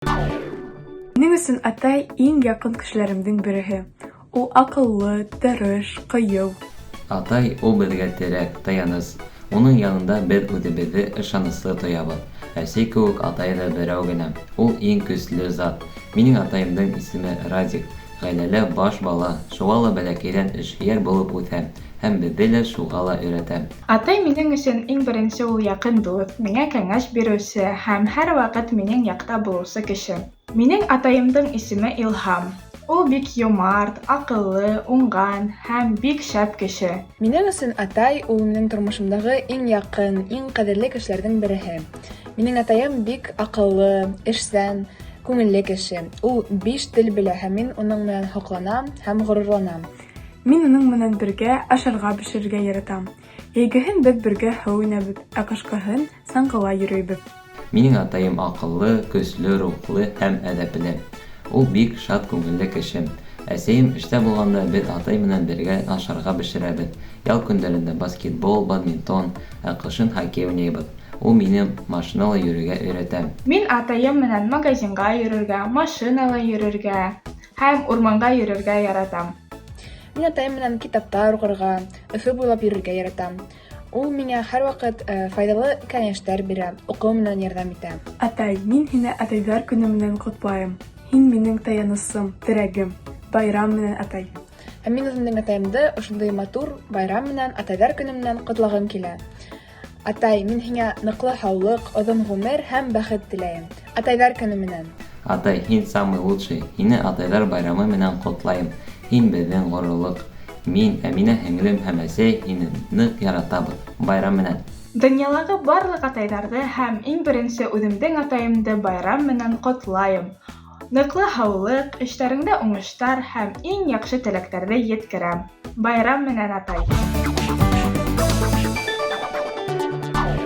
Минең өсөн атай иң яҡын кешеләремдең береһе. Ул аҡыллы, тырыш, ҡыйыу. Атай ул беҙгә терәк, таяныс. Уның янында беҙ үҙебеҙҙе ышаныслы тоябыҙ. Әсәй кеүек атай ҙа берәү генә. Ул иң көслө зат. Минең атайымдың исеме Радик. Ғаиләлә баш бала, шуға ла бәләкәйҙән эшһөйәр булып үҫә һәм беҙҙе лә шуға ла өйрәтә. Атай минең өсөн иң беренсе ул яҡын дуҫ, миңә кәңәш биреүсе һәм һәр ваҡыт минең яҡта булыусы кеше. Минең атайымдың исеме Илһам. Ул бик йомарт, аҡыллы, уңған һәм бик шәп кеше. Минең өсөн атай ул минең тормошомдағы иң яҡын, иң ҡәҙерле кешеләрҙең береһе. Минең атайым бик аҡыллы, эшсән, күңелле кеше. Ул биш тел белә һәм мин уның менән һоҡланам һәм ғорурланам. Мин уның менән бергә ашарға бешерергә яратам. Йәйгеһен беҙ бергә һыу инәбеҙ, ә ҡышҡыһын саңғыла йөрөйбөҙ. Минең атайым аҡыллы, көслө рухлы һәм әҙәпле. Ул бик шат күңелле кеше. Әсәйем эштә булғанда беҙ атай менән бергә ашарға бешерәбеҙ. Ял көндәрендә баскетбол, бадминтон, ә ҡышын хоккей уйнайбыҙ. Ул мине машинала йөрөргә өйрәтә. Мин атайым менән магазинға йөрөргә, машинала йөрөргә һәм урманға йөрөргә яратам. Мин атайым менән китаптар уҡырға, Өфө буйлап йөрөргә яратам. Ул миңә һәрваҡыт файҙалы кәңәштәр бирә, уҡыу менән ярҙам итә. Атай, мин һине Атайҙар көнө менән ҡотлайым. Һин минең таянысым, терәгем. Байрам менән, атай! Ә мин үҙемдең атайымды ошондай матур байрам менән, Атайҙар көнө менән ҡотлағым килә. Атай, мин һиңә ныҡлы һаулыҡ, оҙон ғүмер һәм бәхет теләйем. Атайҙар көнө менән! Атай, һин самый лучший! Һине Атайҙар байрамы менән ҡотлайым! Һин беҙҙең ғорурлыҡ! Мин, Әминә һеңлем һәм әсәй һине ныҡ яратабыҙ! Байрам менән! Донъялағы барлыҡ атайҙарҙы һәм иң беренсе үҙемдең атайымды байрам менән ҡотлайым! Ныҡлы һаулыҡ, эштәреңдә уңыштар һәм иң яҡшы теләктәрҙе еткерәм. Байрам менән, атай!